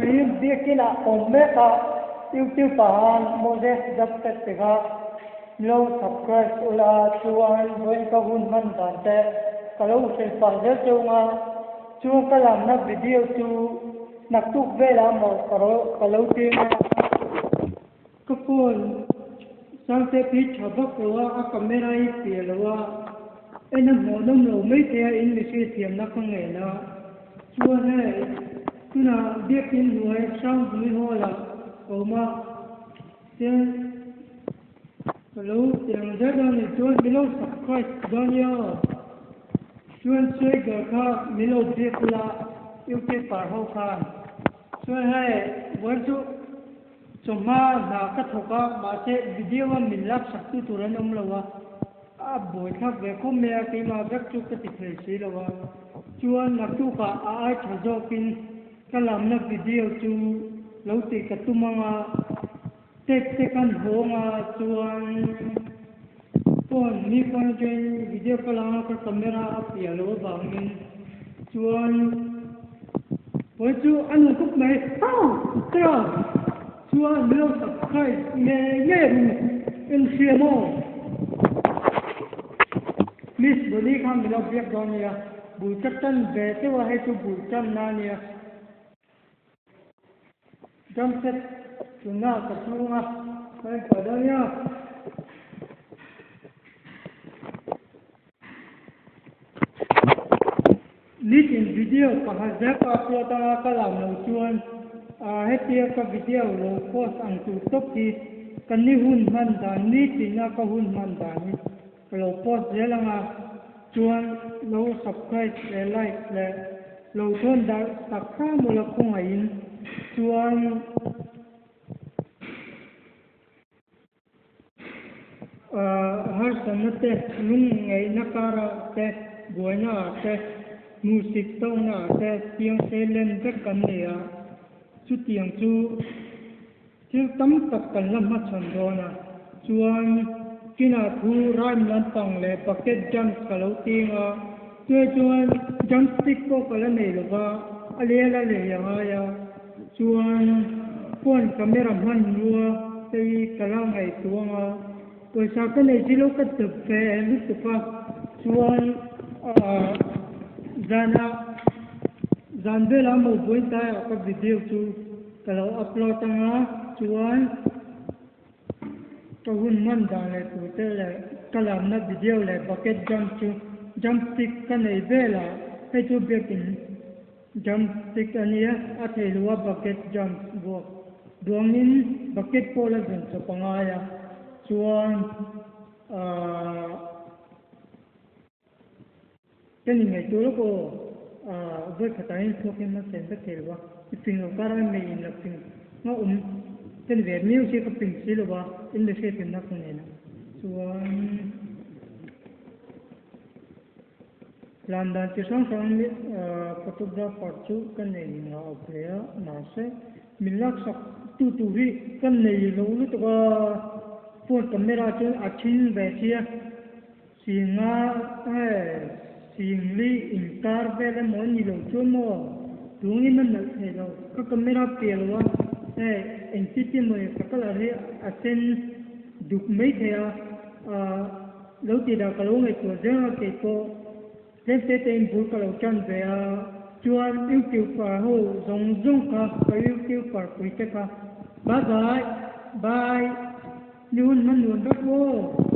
Tunah hi biakin ah awm mek a, YouTube ah han Moses Dapset ti kha lo subscribe ula chuan vawiin ka hun hman dan te ka lo hrilh pah zel cheu nga, chuan ka lamna video chu naktuk velah maw ka lo ti nga. Ka phone Sangte hi tha vak lo a, a camera hi fiah lo a, en a hmuhnawm lo mai thei a, in mihring thiamna ka ngen a. Chuan hei tunah biakin hnuai Hrangpui Hall ah ka awm a, chuan ka lo ti ang zel dawn a ni, chuan min lo subscribe dawn nia aw. Chuan Swagger kha min lo biak ula youtuber ho khan. Chuan hei vawiin chu. Chawhma hna ka thawk a, mahse video a min lak sak tu tur an awm lo a, a buaithlak ve khawp mai a, keimah vek chu ka ti thei si lo a. Chuan naktukah a ai tha zawkin ka lamna video chu lo tih ka tum ang a, tape te kan hawng a, chuan phone mi phone atangin video ka la ang a, ka camera a piah loh avangin chuan. Pawi chu a nuam khawp mai. Tira chuan min lo subscribe ngei ngei ru in hria maw? Miss Bonnie kha min lo biak dawn nia, bul ka tan ve deuh a hei chu bul tanna a nia. Drum set tuna ka chhung a ka en pah dawn nia. Nitin video pakhat zel ka upload anga ka lam lo chuan hetia ka video lo post ang tur tawp hi ka ni hun hman dan nitin a ka hun hman dan hi ka lo post zel anga chuan lo subscribe leh like leh lo thawn darh tak hram ula khawngaihin chuan. Harsatna te, lungngaihna karah te, buaina ah te, hmuhsit tawkna ah te piang sei len vek kan nei a, chutiang chu thil tam tak kan la hmachhawn dawn a, chuan kinah thu rhyme lampang leh bucket jumps ka lo ting a, chuai chuan jump stick pawh ka la nei lo va, a lel a lei a ngai a. Chuan phone camera hmanrua te hi ka la ngaihtuah ang a, pawisa ka nei zilo ka dap ve lutuk a, chuan ahh zanah zan velah maw buain tlaiah ka video chu ka lo upload ang a, chuan ka hun hman dan leh tur te leh ka lamna video leh bucket jump chu jump stick ka nei velah hei chu biakin. Jump stick a nia, a thei lo a bucket jump vuak duangin bucket pawh la zawn chawp a ngai a, chuan ahh ka ni ngaihtuah lawk aw, ahh vawi khatah hian chhuak hian a chen vek thei lo a, i fing lo kar a mei in la fing nga awm ka ni ve miau sia ka fing si lo a, in la hriat na ka nen a, chuan. Tlan dan chi hrang hrang photographer chu ka nei ngah ve a, mahse min laksak tu tur hi ka nei lo lutuk a, phone camera chuan a thin ve sia, singa nge singli inkar vel emaw a ni lo chuan maw tungin a nalh thei lo, ka camera piah lo a, hei engti ti maw ka colour hi a sen duk mai thei a, ah. Lo tih dah ka lo ngaihtuah zel a, kei pawh tlem te tein bul ka lo tan ve a, chuan youtuber ho zawng zawng kha ka youtuber pui te kha bye bye bye ni hun hman nuam vek aw.